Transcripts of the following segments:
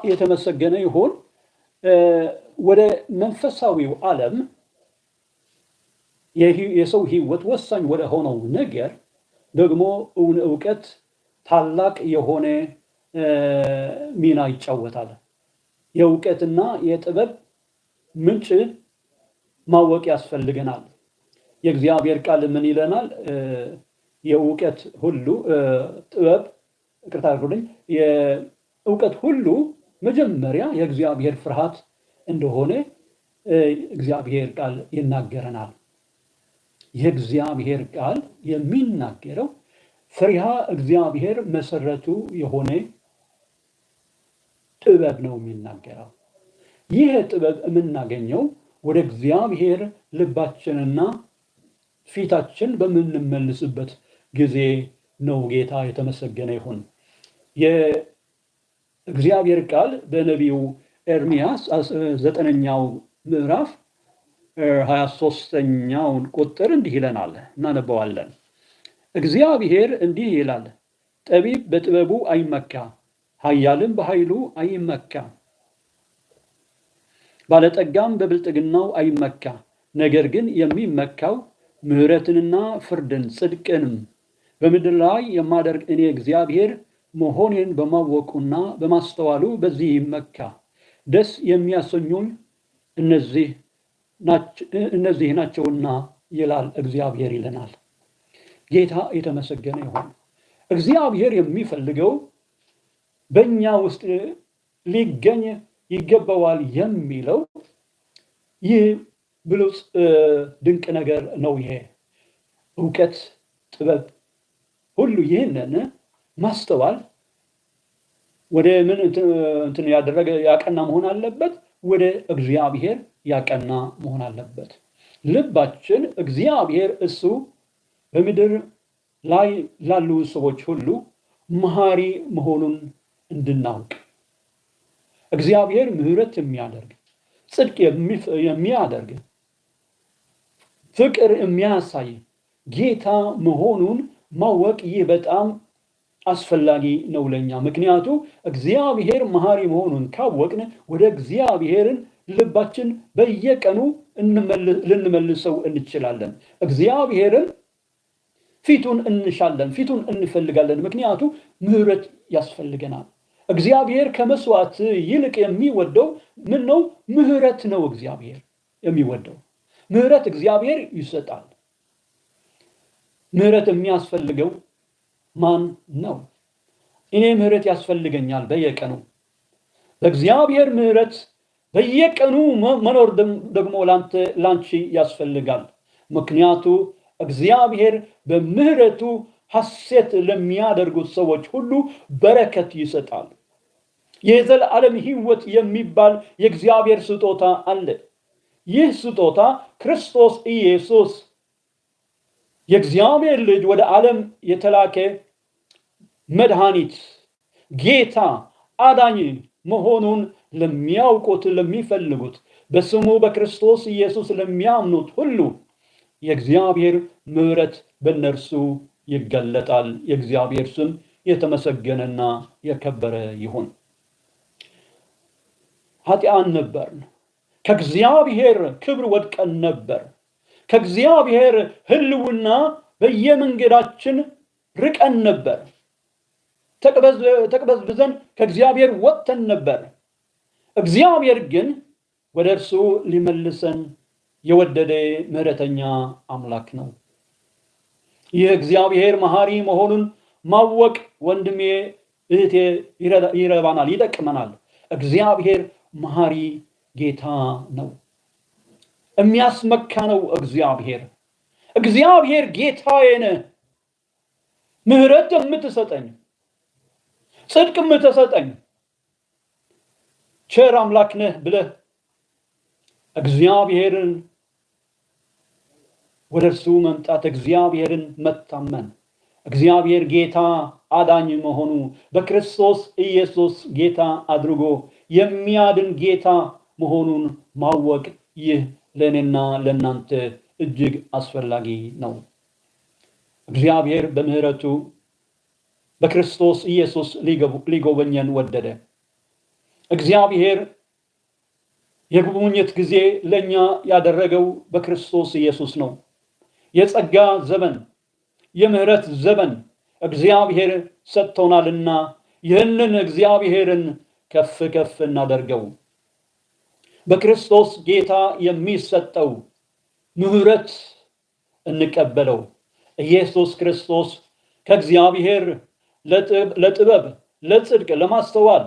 የተመሰገነ ይሁን። ወደ መንፈሳዊው ዓለም የሰው ሕይወት ወሳኝ ወደ ሆነው ነገር ደግሞ እውን እውቀት ታላቅ የሆነ ሚና ይጫወታል። የእውቀትና የጥበብ ምንጭ ማወቅ ያስፈልገናል። የእግዚአብሔር ቃል ምን ይለናል? የእውቀት ሁሉ ጥበብ፣ ይቅርታ አድርጉልኝ፣ የእውቀት ሁሉ መጀመሪያ የእግዚአብሔር ፍርሃት እንደሆነ እግዚአብሔር ቃል ይናገረናል። የእግዚአብሔር ቃል የሚናገረው ፈሪሃ እግዚአብሔር መሰረቱ የሆነ ጥበብ ነው የሚናገረው። ይህ ጥበብ የምናገኘው ወደ እግዚአብሔር ልባችንና ፊታችን በምንመልስበት ጊዜ ነው። ጌታ የተመሰገነ ይሁን። የእግዚአብሔር ቃል በነቢዩ ኤርሚያስ 9ኛው ምዕራፍ 23ኛውን ቁጥር እንዲህ ይለናል፣ እናነበዋለን። እግዚአብሔር እንዲህ ይላል፣ ጠቢብ በጥበቡ አይመካ፣ ኃያልም በኃይሉ አይመካ፣ ባለጠጋም በብልጥግናው አይመካ። ነገር ግን የሚመካው ምሕረትንና ፍርድን ጽድቅንም በምድር ላይ የማደርግ እኔ እግዚአብሔር መሆኔን በማወቁና በማስተዋሉ በዚህ ይመካ። ደስ የሚያሰኙኝ እነዚህ ናቸውና ይላል እግዚአብሔር ይለናል። ጌታ የተመሰገነ ይሁን። እግዚአብሔር የሚፈልገው በእኛ ውስጥ ሊገኝ ይገባዋል የሚለው ይህ ብሉጽ ድንቅ ነገር ነው። ይሄ እውቀት፣ ጥበብ ሁሉ ይህንን ማስተዋል ወደ ምን እንትን ያደረገ ያቀና መሆን አለበት? ወደ እግዚአብሔር ያቀና መሆን አለበት። ልባችን እግዚአብሔር እሱ በምድር ላይ ላሉ ሰዎች ሁሉ መሐሪ መሆኑን እንድናውቅ፣ እግዚአብሔር ምሕረት የሚያደርግ፣ ጽድቅ የሚያደርግ፣ ፍቅር የሚያሳይ ጌታ መሆኑን ማወቅ ይህ በጣም አስፈላጊ ነው ለኛ። ምክንያቱ እግዚአብሔር መሐሪ መሆኑን ካወቅን ወደ እግዚአብሔርን ልባችን በየቀኑ ልንመልሰው እንችላለን። እግዚአብሔርን ፊቱን እንሻለን፣ ፊቱን እንፈልጋለን። ምክንያቱ ምሕረት ያስፈልገናል። እግዚአብሔር ከመስዋዕት ይልቅ የሚወደው ምን ነው? ምሕረት ነው። እግዚአብሔር የሚወደው ምሕረት እግዚአብሔር ይሰጣል። ምሕረት የሚያስፈልገው ማን ነው? እኔ ምሕረት ያስፈልገኛል በየቀኑ። በእግዚአብሔር ምሕረት በየቀኑ መኖር ደግሞ ላንተ ላንቺ ያስፈልጋል። ምክንያቱ እግዚአብሔር በምሕረቱ ሐሴት ለሚያደርጉት ሰዎች ሁሉ በረከት ይሰጣል። የዘላለም ሕይወት የሚባል የእግዚአብሔር ስጦታ አለ። ይህ ስጦታ ክርስቶስ ኢየሱስ የእግዚአብሔር ልጅ ወደ ዓለም የተላከ መድኃኒት፣ ጌታ፣ አዳኝ መሆኑን ለሚያውቁት፣ ለሚፈልጉት፣ በስሙ በክርስቶስ ኢየሱስ ለሚያምኑት ሁሉ የእግዚአብሔር ምሕረት በእነርሱ ይገለጣል። የእግዚአብሔር ስም የተመሰገነና የከበረ ይሁን። ኃጢአን ነበርን። ከእግዚአብሔር ክብር ወድቀን ነበር። ከእግዚአብሔር ሕልውና በየመንገዳችን ርቀን ነበር። ተቅበዝብዘን ከእግዚአብሔር ወጥተን ነበር። እግዚአብሔር ግን ወደ እርሱ ሊመልሰን የወደደ ምሕረተኛ አምላክ ነው። ይህ እግዚአብሔር መሐሪ መሆኑን ማወቅ ወንድሜ እህቴ ይረባናል፣ ይጠቅመናል። እግዚአብሔር መሐሪ ጌታ ነው። የሚያስመካ ነው እግዚአብሔር። እግዚአብሔር ጌታዬ ነህ፣ ምሕረት የምትሰጠኝ፣ ጽድቅ የምትሰጠኝ ቸር አምላክ ነህ ብለህ እግዚአብሔርን ወደ እርሱ መምጣት፣ እግዚአብሔርን መታመን፣ እግዚአብሔር ጌታ አዳኝ መሆኑ፣ በክርስቶስ ኢየሱስ ጌታ አድርጎ የሚያድን ጌታ መሆኑን ማወቅ ይህ ለእኔና ለእናንተ እጅግ አስፈላጊ ነው። እግዚአብሔር በምሕረቱ በክርስቶስ ኢየሱስ ሊጎበኘን ወደደ። እግዚአብሔር የጉብኝት ጊዜ ለኛ ያደረገው በክርስቶስ ኢየሱስ ነው። የጸጋ ዘመን፣ የምህረት ዘመን እግዚአብሔር ሰጥቶናልና ይህንን እግዚአብሔርን ከፍ ከፍ እናደርገው። በክርስቶስ ጌታ የሚሰጠው ምህረት እንቀበለው። ኢየሱስ ክርስቶስ ከእግዚአብሔር ለጥበብ፣ ለጽድቅ፣ ለማስተዋል፣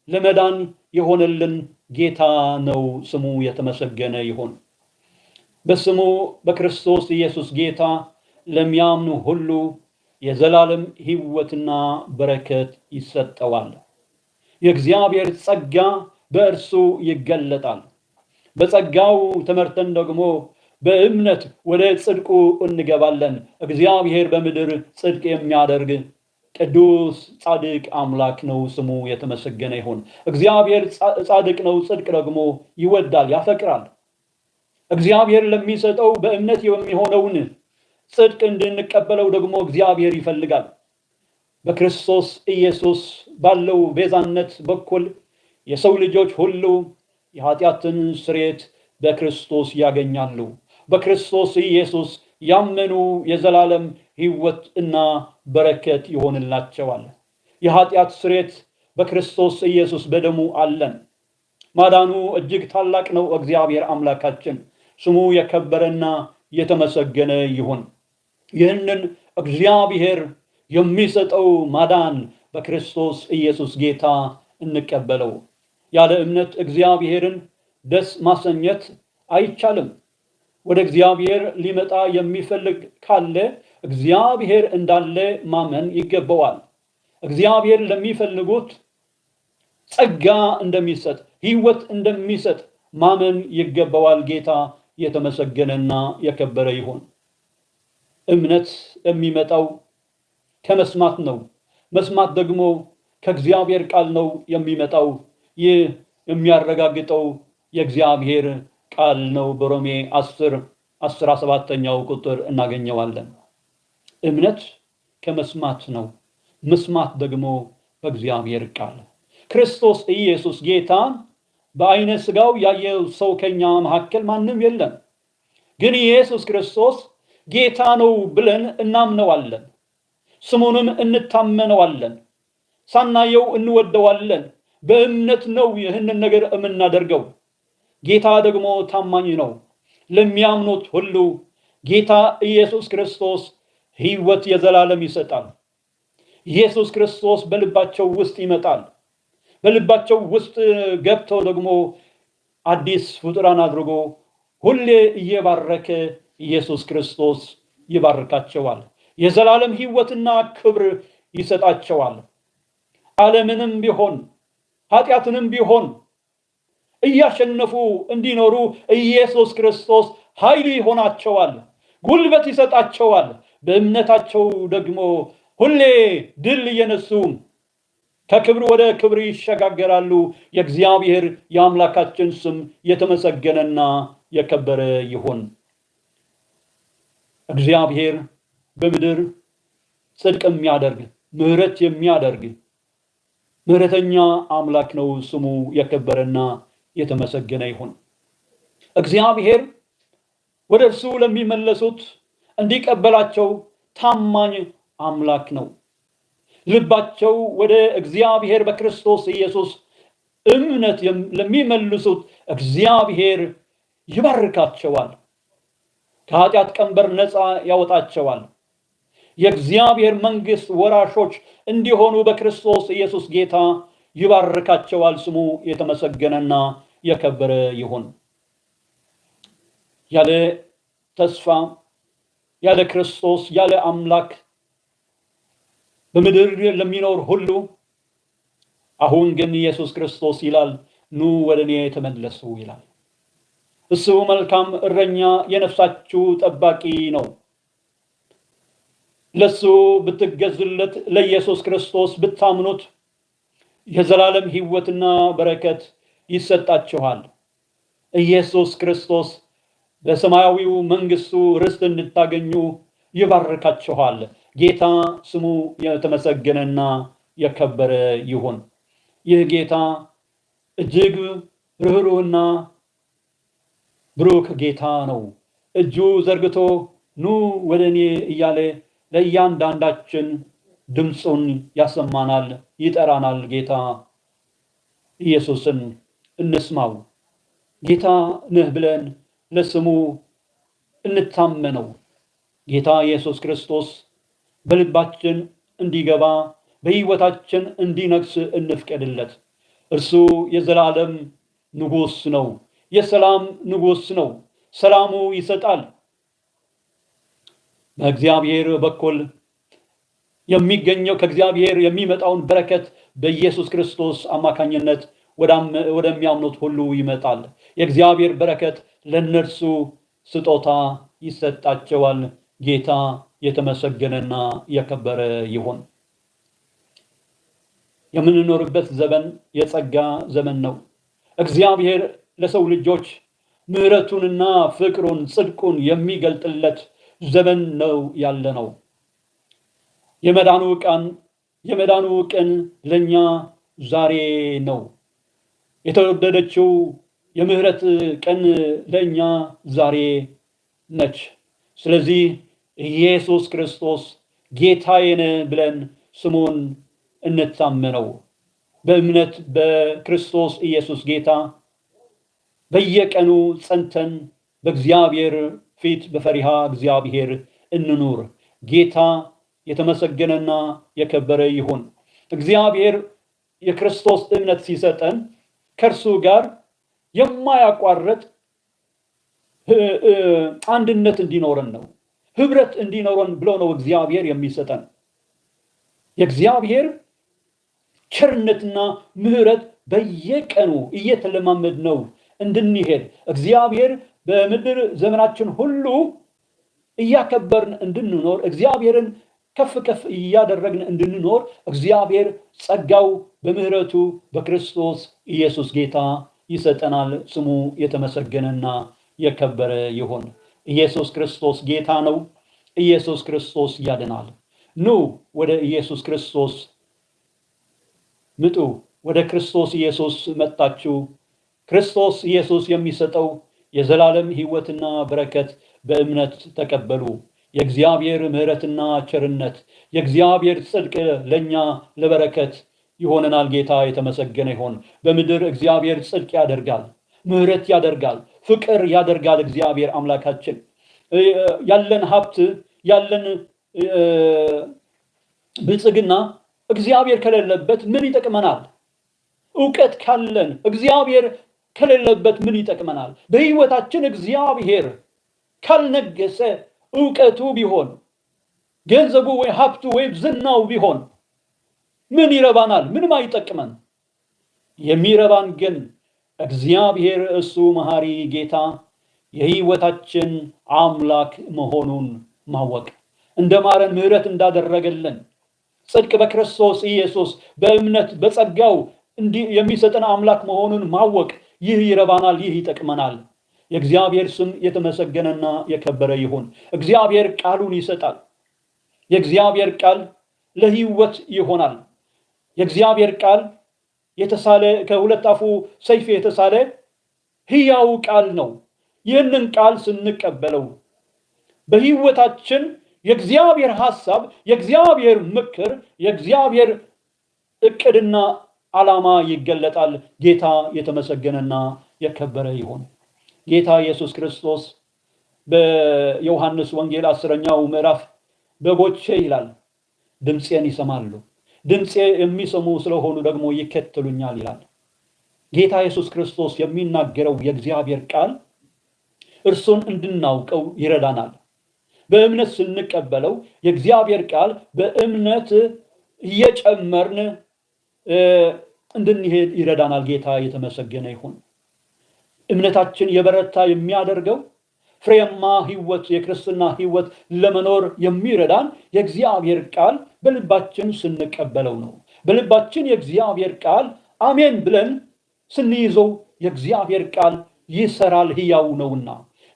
ለመዳን የሆነልን ጌታ ነው። ስሙ የተመሰገነ ይሁን። በስሙ በክርስቶስ ኢየሱስ ጌታ ለሚያምኑ ሁሉ የዘላለም ሕይወትና በረከት ይሰጠዋል። የእግዚአብሔር ጸጋ በእርሱ ይገለጣል። በጸጋው ተመርተን ደግሞ በእምነት ወደ ጽድቁ እንገባለን። እግዚአብሔር በምድር ጽድቅ የሚያደርግ ቅዱስ ጻድቅ አምላክ ነው። ስሙ የተመሰገነ ይሁን። እግዚአብሔር ጻድቅ ነው። ጽድቅ ደግሞ ይወዳል፣ ያፈቅራል። እግዚአብሔር ለሚሰጠው በእምነት የሚሆነውን ጽድቅ እንድንቀበለው ደግሞ እግዚአብሔር ይፈልጋል። በክርስቶስ ኢየሱስ ባለው ቤዛነት በኩል የሰው ልጆች ሁሉ የኃጢአትን ስርየት በክርስቶስ ያገኛሉ። በክርስቶስ ኢየሱስ ያመኑ የዘላለም ሕይወት እና በረከት ይሆንላቸዋል። የኃጢአት ስርየት በክርስቶስ ኢየሱስ በደሙ አለን። ማዳኑ እጅግ ታላቅ ነው። እግዚአብሔር አምላካችን ስሙ የከበረና የተመሰገነ ይሁን። ይህንን እግዚአብሔር የሚሰጠው ማዳን በክርስቶስ ኢየሱስ ጌታ እንቀበለው። ያለ እምነት እግዚአብሔርን ደስ ማሰኘት አይቻልም። ወደ እግዚአብሔር ሊመጣ የሚፈልግ ካለ እግዚአብሔር እንዳለ ማመን ይገባዋል። እግዚአብሔር ለሚፈልጉት ጸጋ እንደሚሰጥ፣ ሕይወት እንደሚሰጥ ማመን ይገባዋል። ጌታ የተመሰገነና የከበረ ይሁን። እምነት የሚመጣው ከመስማት ነው። መስማት ደግሞ ከእግዚአብሔር ቃል ነው የሚመጣው። ይህ የሚያረጋግጠው የእግዚአብሔር ቃል ነው። በሮሜ 10:17 ቁጥር እናገኘዋለን። እምነት ከመስማት ነው፣ መስማት ደግሞ በእግዚአብሔር ቃል። ክርስቶስ ኢየሱስ ጌታን በአይነ ስጋው ያየው ሰው ከኛ መካከል ማንም የለም። ግን ኢየሱስ ክርስቶስ ጌታ ነው ብለን እናምነዋለን። ስሙንም እንታመነዋለን። ሳናየው እንወደዋለን። በእምነት ነው ይህንን ነገር የምናደርገው። ጌታ ደግሞ ታማኝ ነው። ለሚያምኑት ሁሉ ጌታ ኢየሱስ ክርስቶስ ሕይወት የዘላለም ይሰጣል። ኢየሱስ ክርስቶስ በልባቸው ውስጥ ይመጣል። በልባቸው ውስጥ ገብቶ ደግሞ አዲስ ፍጡራን አድርጎ ሁሌ እየባረከ ኢየሱስ ክርስቶስ ይባርካቸዋል። የዘላለም ሕይወትና ክብር ይሰጣቸዋል። ዓለምንም ቢሆን ኃጢአትንም ቢሆን እያሸነፉ እንዲኖሩ ኢየሱስ ክርስቶስ ኃይል ይሆናቸዋል፣ ጉልበት ይሰጣቸዋል። በእምነታቸው ደግሞ ሁሌ ድል እየነሱ ከክብር ወደ ክብር ይሸጋገራሉ። የእግዚአብሔር የአምላካችን ስም የተመሰገነና የከበረ ይሁን። እግዚአብሔር በምድር ጽድቅ የሚያደርግ፣ ምሕረት የሚያደርግ ምሕረተኛ አምላክ ነው። ስሙ የከበረና የተመሰገነ ይሁን። እግዚአብሔር ወደ እርሱ ለሚመለሱት እንዲቀበላቸው ታማኝ አምላክ ነው። ልባቸው ወደ እግዚአብሔር በክርስቶስ ኢየሱስ እምነት ለሚመልሱት እግዚአብሔር ይባርካቸዋል። ከኃጢአት ቀንበር ነፃ ያወጣቸዋል። የእግዚአብሔር መንግሥት ወራሾች እንዲሆኑ በክርስቶስ ኢየሱስ ጌታ ይባርካቸዋል። ስሙ የተመሰገነና የከበረ ይሁን። ያለ ተስፋ፣ ያለ ክርስቶስ፣ ያለ አምላክ በምድር ለሚኖር ሁሉ አሁን ግን ኢየሱስ ክርስቶስ ይላል፣ ኑ ወደ እኔ ተመለሱ ይላል። እሱ መልካም እረኛ፣ የነፍሳችሁ ጠባቂ ነው። ለሱ ብትገዙለት፣ ለኢየሱስ ክርስቶስ ብታምኑት የዘላለም ሕይወትና በረከት ይሰጣችኋል። ኢየሱስ ክርስቶስ በሰማያዊው መንግሥቱ ርስት እንድታገኙ ይባርካችኋል። ጌታ ስሙ የተመሰገነና የከበረ ይሁን። ይህ ጌታ እጅግ ርኅሩህና ብሩክ ጌታ ነው። እጁ ዘርግቶ ኑ ወደ እኔ እያለ ለእያንዳንዳችን ድምፁን ያሰማናል፣ ይጠራናል። ጌታ ኢየሱስን እንስማው። ጌታ ነህ ብለን ለስሙ እንታመነው። ጌታ ኢየሱስ ክርስቶስ በልባችን እንዲገባ በሕይወታችን እንዲነግስ እንፍቀድለት። እርሱ የዘላለም ንጉሥ ነው። የሰላም ንጉሥ ነው። ሰላሙ ይሰጣል። በእግዚአብሔር በኩል የሚገኘው ከእግዚአብሔር የሚመጣውን በረከት በኢየሱስ ክርስቶስ አማካኝነት ወደሚያምኑት ሁሉ ይመጣል። የእግዚአብሔር በረከት ለእነርሱ ስጦታ ይሰጣቸዋል። ጌታ የተመሰገነና የከበረ ይሁን። የምንኖርበት ዘመን የጸጋ ዘመን ነው። እግዚአብሔር ለሰው ልጆች ምሕረቱንና ፍቅሩን ጽድቁን የሚገልጥለት ዘመን ነው ያለ ነው። የመዳኑ ቀን የመዳኑ ቀን ለኛ ዛሬ ነው። የተወደደችው የምህረት ቀን ለእኛ ዛሬ ነች። ስለዚህ ኢየሱስ ክርስቶስ ጌታዬ ነህ ብለን ስሙን እንታመነው። በእምነት በክርስቶስ ኢየሱስ ጌታ በየቀኑ ጸንተን በእግዚአብሔር ፊት በፈሪሃ እግዚአብሔር እንኑር። ጌታ የተመሰገነና የከበረ ይሁን። እግዚአብሔር የክርስቶስ እምነት ሲሰጠን ከእርሱ ጋር የማያቋርጥ አንድነት እንዲኖረን ነው፣ ህብረት እንዲኖረን ብሎ ነው እግዚአብሔር የሚሰጠን። የእግዚአብሔር ቸርነትና ምሕረት በየቀኑ እየተለማመድ ነው እንድንሄድ እግዚአብሔር በምድር ዘመናችን ሁሉ እያከበርን እንድንኖር እግዚአብሔርን ከፍ ከፍ እያደረግን እንድንኖር እግዚአብሔር ጸጋው በምሕረቱ በክርስቶስ ኢየሱስ ጌታ ይሰጠናል። ስሙ የተመሰገነና የከበረ ይሁን። ኢየሱስ ክርስቶስ ጌታ ነው። ኢየሱስ ክርስቶስ ያድናል። ኑ ወደ ኢየሱስ ክርስቶስ ምጡ። ወደ ክርስቶስ ኢየሱስ መጣችሁ። ክርስቶስ ኢየሱስ የሚሰጠው የዘላለም ሕይወትና በረከት በእምነት ተቀበሉ። የእግዚአብሔር ምሕረትና ቸርነት የእግዚአብሔር ጽድቅ ለእኛ ለበረከት ይሆነናል። ጌታ የተመሰገነ ይሁን። በምድር እግዚአብሔር ጽድቅ ያደርጋል፣ ምሕረት ያደርጋል፣ ፍቅር ያደርጋል። እግዚአብሔር አምላካችን ያለን ሀብት ያለን ብልጽግና እግዚአብሔር ከሌለበት ምን ይጠቅመናል? እውቀት ካለን እግዚአብሔር ከሌለበት ምን ይጠቅመናል? በሕይወታችን እግዚአብሔር ካልነገሰ እውቀቱ ቢሆን ገንዘቡ ወይ ሀብቱ ወይም ዝናው ቢሆን ምን ይረባናል? ምንም አይጠቅመን። የሚረባን ግን እግዚአብሔር እሱ መሐሪ ጌታ የሕይወታችን አምላክ መሆኑን ማወቅ፣ እንደ ማረን ምሕረት እንዳደረገልን ጽድቅ በክርስቶስ ኢየሱስ በእምነት በጸጋው የሚሰጠን አምላክ መሆኑን ማወቅ፣ ይህ ይረባናል፣ ይህ ይጠቅመናል። የእግዚአብሔር ስም የተመሰገነና የከበረ ይሁን። እግዚአብሔር ቃሉን ይሰጣል። የእግዚአብሔር ቃል ለሕይወት ይሆናል። የእግዚአብሔር ቃል የተሳለ ከሁለት አፉ ሰይፍ የተሳለ ሕያው ቃል ነው። ይህንን ቃል ስንቀበለው በሕይወታችን የእግዚአብሔር ሐሳብ፣ የእግዚአብሔር ምክር፣ የእግዚአብሔር እቅድና ዓላማ ይገለጣል። ጌታ የተመሰገነና የከበረ ይሁን። ጌታ ኢየሱስ ክርስቶስ በዮሐንስ ወንጌል 10ኛው ምዕራፍ በጎቼ ይላል ድምፄን ይሰማሉ፣ ድምፄ የሚሰሙ ስለሆኑ ደግሞ ይከተሉኛል ይላል። ጌታ ኢየሱስ ክርስቶስ የሚናገረው የእግዚአብሔር ቃል እርሱን እንድናውቀው ይረዳናል። በእምነት ስንቀበለው የእግዚአብሔር ቃል በእምነት እየጨመርን እንድንሄድ ይረዳናል። ጌታ የተመሰገነ ይሁን። እምነታችን የበረታ የሚያደርገው ፍሬያማ ሕይወት የክርስትና ሕይወት ለመኖር የሚረዳን የእግዚአብሔር ቃል በልባችን ስንቀበለው ነው። በልባችን የእግዚአብሔር ቃል አሜን ብለን ስንይዘው የእግዚአብሔር ቃል ይሰራል፣ ሕያው ነውና።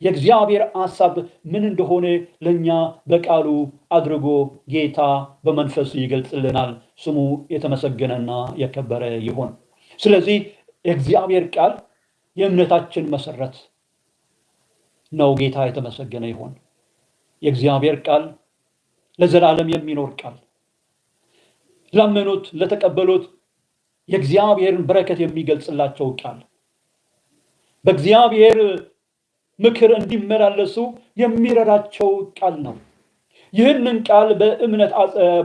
የእግዚአብሔር ሐሳብ ምን እንደሆነ ለኛ በቃሉ አድርጎ ጌታ በመንፈሱ ይገልጽልናል። ስሙ የተመሰገነና የከበረ ይሁን። ስለዚህ የእግዚአብሔር ቃል የእምነታችን መሰረት ነው። ጌታ የተመሰገነ ይሁን። የእግዚአብሔር ቃል ለዘላለም የሚኖር ቃል፣ ላመኑት ለተቀበሉት የእግዚአብሔርን በረከት የሚገልጽላቸው ቃል፣ በእግዚአብሔር ምክር እንዲመላለሱ የሚረዳቸው ቃል ነው። ይህንን ቃል በእምነት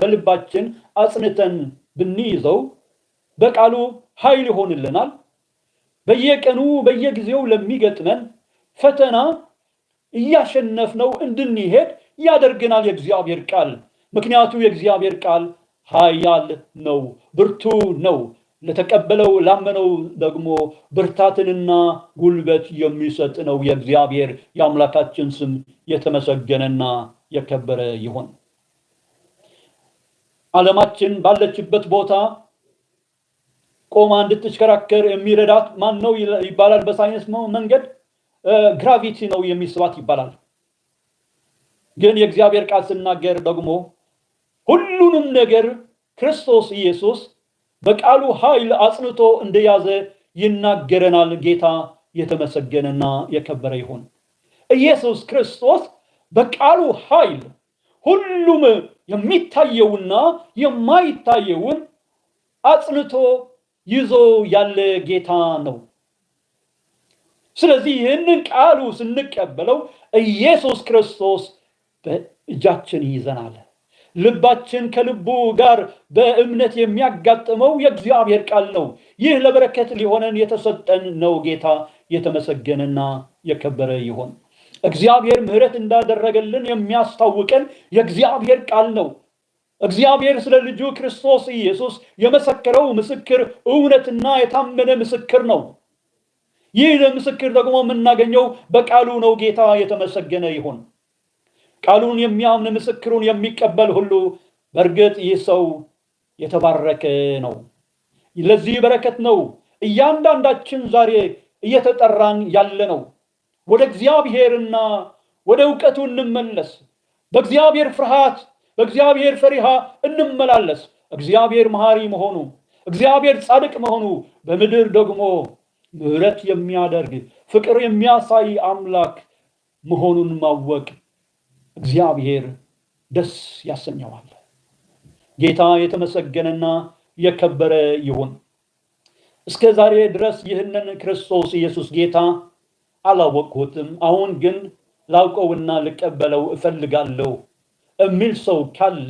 በልባችን አጽንተን ብንይዘው በቃሉ ኃይል ይሆንልናል። በየቀኑ በየጊዜው ለሚገጥመን ፈተና እያሸነፍነው እንድንሄድ ያደርገናል የእግዚአብሔር ቃል። ምክንያቱ የእግዚአብሔር ቃል ኃያል ነው፣ ብርቱ ነው። ለተቀበለው ላመነው ደግሞ ብርታትንና ጉልበት የሚሰጥ ነው። የእግዚአብሔር የአምላካችን ስም የተመሰገነና የከበረ ይሁን። ዓለማችን ባለችበት ቦታ ቆማ እንድትሽከራከር የሚረዳት ማን ነው ይባላል? በሳይንስ መንገድ ግራቪቲ ነው የሚስባት ይባላል። ግን የእግዚአብሔር ቃል ስናገር ደግሞ ሁሉንም ነገር ክርስቶስ ኢየሱስ በቃሉ ኃይል አጽንቶ እንደያዘ ይናገረናል። ጌታ የተመሰገነና የከበረ ይሁን። ኢየሱስ ክርስቶስ በቃሉ ኃይል ሁሉም የሚታየውና የማይታየውን አጽንቶ ይዞ ያለ ጌታ ነው። ስለዚህ ይህንን ቃሉ ስንቀበለው ኢየሱስ ክርስቶስ በእጃችን ይይዘናል። ልባችን ከልቡ ጋር በእምነት የሚያጋጥመው የእግዚአብሔር ቃል ነው። ይህ ለበረከት ሊሆነን የተሰጠን ነው። ጌታ የተመሰገነና የከበረ ይሁን። እግዚአብሔር ምሕረት እንዳደረገልን የሚያስታውቀን የእግዚአብሔር ቃል ነው። እግዚአብሔር ስለ ልጁ ክርስቶስ ኢየሱስ የመሰከረው ምስክር እውነትና የታመነ ምስክር ነው። ይህ ምስክር ደግሞ የምናገኘው በቃሉ ነው። ጌታ የተመሰገነ ይሁን። ቃሉን የሚያምን ምስክሩን የሚቀበል ሁሉ በእርግጥ ይህ ሰው የተባረከ ነው። ለዚህ በረከት ነው እያንዳንዳችን ዛሬ እየተጠራን ያለ ነው። ወደ እግዚአብሔርና ወደ እውቀቱ እንመለስ። በእግዚአብሔር ፍርሃት፣ በእግዚአብሔር ፈሪሃ እንመላለስ። እግዚአብሔር መሐሪ መሆኑ፣ እግዚአብሔር ጻድቅ መሆኑ፣ በምድር ደግሞ ምሕረት የሚያደርግ ፍቅር የሚያሳይ አምላክ መሆኑን ማወቅ እግዚአብሔር ደስ ያሰኘዋል። ጌታ የተመሰገነና የከበረ ይሁን። እስከ ዛሬ ድረስ ይህንን ክርስቶስ ኢየሱስ ጌታ አላወቅሁትም፣ አሁን ግን ላውቀውና ልቀበለው እፈልጋለሁ የሚል ሰው ካለ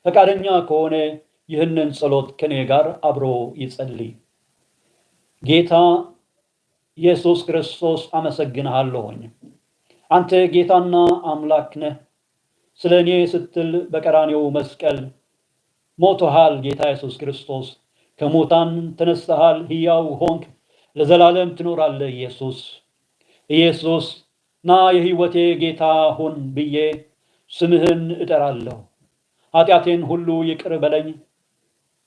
ፈቃደኛ ከሆነ ይህንን ጸሎት ከኔ ጋር አብሮ ይጸልይ። ጌታ ኢየሱስ ክርስቶስ አመሰግንሃለሁኝ። አንተ ጌታና አምላክ ነህ። ስለ እኔ ስትል በቀራኔው መስቀል ሞተሃል። ጌታ ኢየሱስ ክርስቶስ ከሙታን ተነስተሃል፣ ሕያው ሆንክ፣ ለዘላለም ትኖራለህ። ኢየሱስ ኢየሱስ ና የሕይወቴ ጌታ ሁን ብዬ ስምህን እጠራለሁ። ኃጢአቴን ሁሉ ይቅር በለኝ፣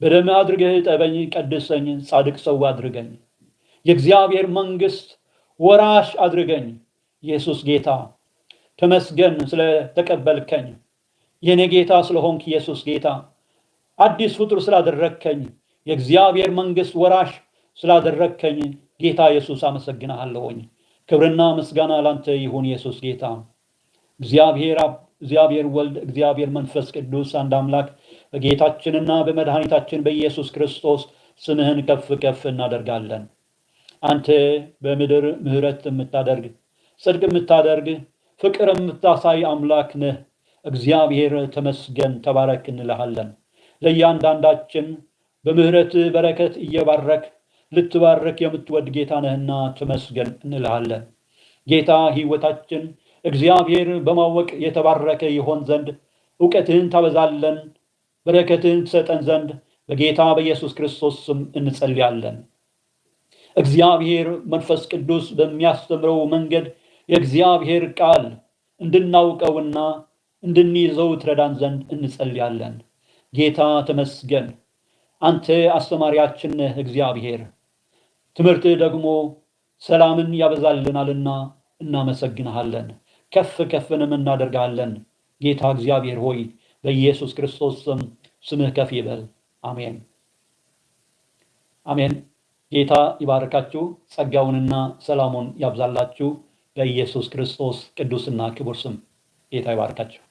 በደም አድርገህ እጠበኝ፣ ቀድሰኝ፣ ጻድቅ ሰው አድርገኝ፣ የእግዚአብሔር መንግሥት ወራሽ አድርገኝ። ኢየሱስ ጌታ ተመስገን ስለተቀበልከኝ፣ የኔ ጌታ ስለሆንክ ኢየሱስ ጌታ አዲስ ፍጡር ስላደረግከኝ፣ የእግዚአብሔር መንግሥት ወራሽ ስላደረግከኝ ጌታ ኢየሱስ አመሰግንሃለሁኝ። ክብርና ምስጋና ላንተ ይሁን ኢየሱስ ጌታ። እግዚአብሔር አብ፣ እግዚአብሔር ወልድ፣ እግዚአብሔር መንፈስ ቅዱስ አንድ አምላክ በጌታችንና በመድኃኒታችን በኢየሱስ ክርስቶስ ስምህን ከፍ ከፍ እናደርጋለን። አንተ በምድር ምሕረት የምታደርግ፣ ጽድቅ የምታደርግ፣ ፍቅር የምታሳይ አምላክ ነህ። እግዚአብሔር ተመስገን፣ ተባረክ እንልሃለን። ለእያንዳንዳችን በምሕረት በረከት እየባረክ ልትባርክ የምትወድ ጌታ ነህና ተመስገን እንልሃለን። ጌታ ሕይወታችን እግዚአብሔር በማወቅ የተባረከ ይሆን ዘንድ እውቀትህን ታበዛለን፣ በረከትህን ትሰጠን ዘንድ በጌታ በኢየሱስ ክርስቶስ ስም እንጸልያለን። እግዚአብሔር መንፈስ ቅዱስ በሚያስተምረው መንገድ የእግዚአብሔር ቃል እንድናውቀውና እንድንይዘው ትረዳን ዘንድ እንጸልያለን። ጌታ ተመስገን። አንተ አስተማሪያችን ነህ እግዚአብሔር። ትምህርትህ ደግሞ ሰላምን ያበዛልናልና እናመሰግንሃለን። ከፍ ከፍንም እናደርጋለን። ጌታ እግዚአብሔር ሆይ በኢየሱስ ክርስቶስ ስም ስምህ ከፍ ይበል። አሜን አሜን። ጌታ ይባርካችሁ፣ ጸጋውንና ሰላሙን ያብዛላችሁ። በኢየሱስ ክርስቶስ ቅዱስና ክቡር ስም ጌታ ይባርካችሁ።